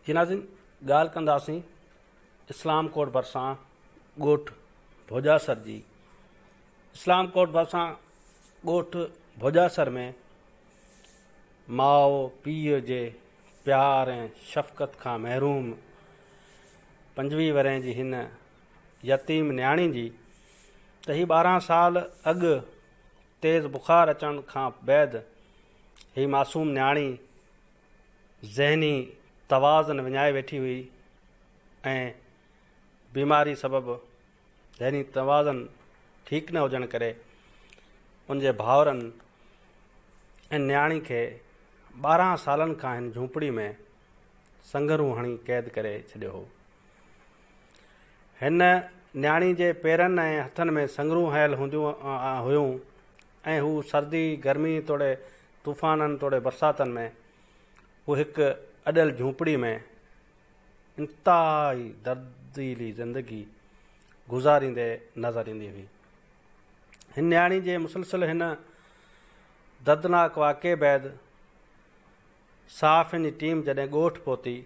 جي ناظرين ڳالهه ڪنداسين اسلام ڪوٽ ڀرسان ڳوٺ ڀوڄاسر جي اسلام ڪوٽ ڀرسان ڳوٺ ڀوڄاسر ۾ ماء پيء جي پيار ۽ شفقت کان محروم پنجويهه ورهين جي هن يتيم نياڻي جي ته هي 12 سال اڳ تيز بخار اچڻ کان بعد هي معصوم نياڻي ذهني توازن وڃائي ويٺي هئي ۽ بيماري سبب ذهني توازن ٺيڪ نه هجڻ ڪري ان جي ڀائرن ۽ نياڻي کي 12 سالن کان هن جهونپڙي ۾ سنگهرون هڻي قيد ڪري ڇڏيو هو. هن نياڻي جي پيرن ۽ هٿن ۾ سنگهرون هنيل هونديون هيون ۽ هو سردي، گرمي توڙي طوفانن توڙي برساتن ۾ هو هڪ اڏيل جهونپڙي ۾ انتهائي درديلي زندگي گذاريندي نظر ايندي هئي. هن نياڻي جي مسلسل هن دردناڪ واقعي بعد صحافين جي ٽيم جڏهن ڳوٺ پهتي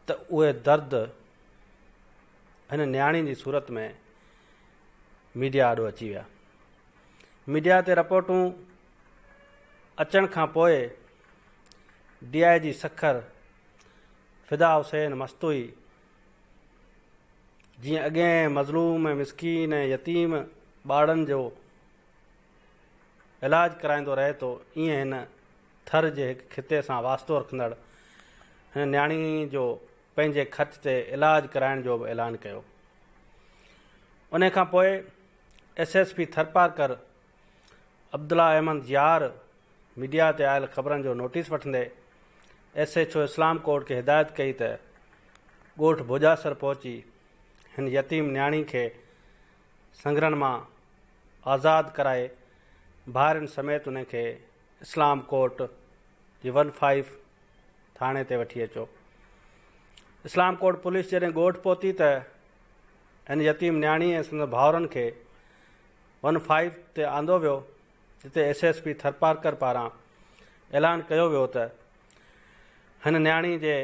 ته اهي درد هن نياڻي جي صورت ۾ ميڊيا آڏو اچي ويا. ميڊيا تي رپورٽون اچڻ کان پوء D I G Sukkur Fida Hussain Mastoi جيئن اڳئين مظلوم ۽ مسڪين ۽ يتيم ٻارڙن جو علاج ڪرائيندو رهي ٿو ايئن هن ٿر جي هڪ خطي سان واسطو رکندڙ هن نياڻي جو پنهنجي خرچ تي علاج ڪرائڻ جو به اعلان ڪيو. انهي کان پوء S S P Tharparkar Abdullah Ahmed Yar media تي آيل خبرن جو نوٽيس وٺندي S H O Islamkot کي هدايت ڪئي ته ڳوٺ ڀوڄاسر پهچي هن يتيم نياڻي کي سنگهرن مان آزاد ڪرائي ڀائرن سميت ان کي اسلام ڪوٽ جي ون فائيو ٿاڻي تي وٺي اچو. اسلام ڪوٽ پوليس جڏهن ڳوٺ پهتي ته هن يتيم نياڻي ۽ سندس ڀائرن کي ون فائيو تي آندو ويو جتي ايس ايس پي ٿرپارڪر پاران اعلان ڪيو ويو ته هن نياڻي جي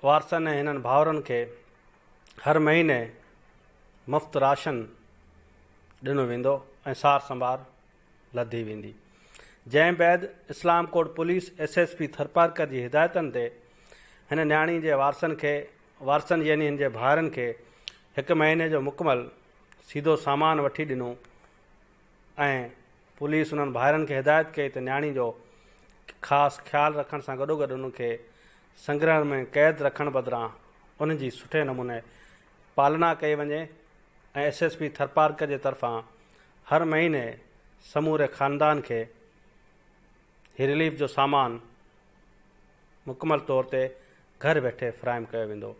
وارثن ۽ هنن ڀائرن کي هر مهيني مفت راشن ڏنو ويندو ۽ سار سنڀار لڌي ويندي. جنهن بعد Islamkot police S S P Tharparkar جي هدايتن تي هن نياڻي جي وارثن کي وارثن يعني هن جي ڀائرن کي هڪ مهيني جو مڪمل سيڌو سامان وٺي ڏنو ۽ پوليس انهن ڀائرن کي هدايت ڪئي ته نياڻي جو خاص خيال رکڻ سان گڏوگڏ ان کي سنگرهن ۾ قيد رکڻ بدران ان جي سٺي نموني پالنا ڪئي وڃي ۽ ايس ايس پي ٿرپارڪر جي طرفان هر مهيني سموري خاندان کي هي رليف جو سامان مڪمل طور تي گهر ويٺي فراهم ڪيو ويندو.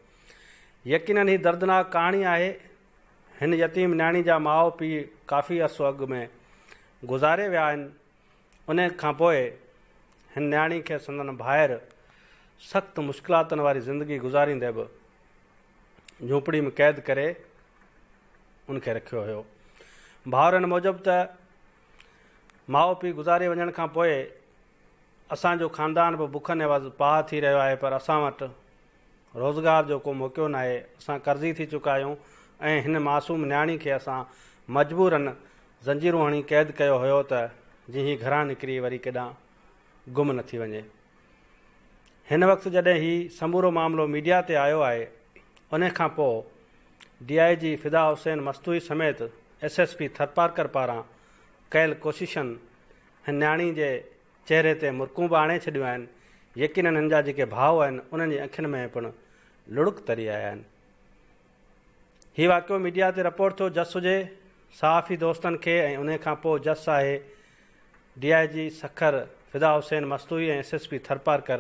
يقينن هي دردناڪ ڪهاڻي آهي. هن يتيم نياڻي جا ماء پيء ڪافي عرصو اڳ ۾ گذاري ويا آهن. ان کان پوء هن نياڻي کي سندن ڀائر سخت مشڪلاتن واري زندگي گذاريندي به جهوپڙي ۾ قيد ڪري ان کي رکيو هيو. ڀائرن موجب ته ماء پيء گذاري وڃڻ کان پوء اسان جو خاندان به بکن عيوض پاهه ٿي رهيو آهي پر اسان وٽ روزگار جو ڪو موقعو ناهي، اسان قرضي ٿي چڪا آهيون ۽ هن معصوم نياڻي کي اسان مجبورن زنجيرون هڻي قيد ڪيو هيو ته جيئن هي گهران نڪري وري ڪيڏانهن گم نه ٿي وڃي. هن وقت جڏهن هي سمورو معاملو ميڊيا تي آيو آهي انهي کان پوء D I G Fida Hussain Mastoi سميت ايس ايس پي ٿرپارڪر پاران ڪيل ڪوششن هن نياڻي جي چهري تي مرڪون به آڻي ڇڏيون آهن. يقينن هن جا جيڪي ڀاء آهن انهن جي اکين ۾ پڻ لڙڪ تري آيا آهن. هي واقعو ميڊيا تي رپورٽ ٿيو جس هجي صحافي دوستن کي ۽ انهي کان پوء جس آهي D I G Sukkur Fida Hussain Mastoi ۽ S S P Tharparkar.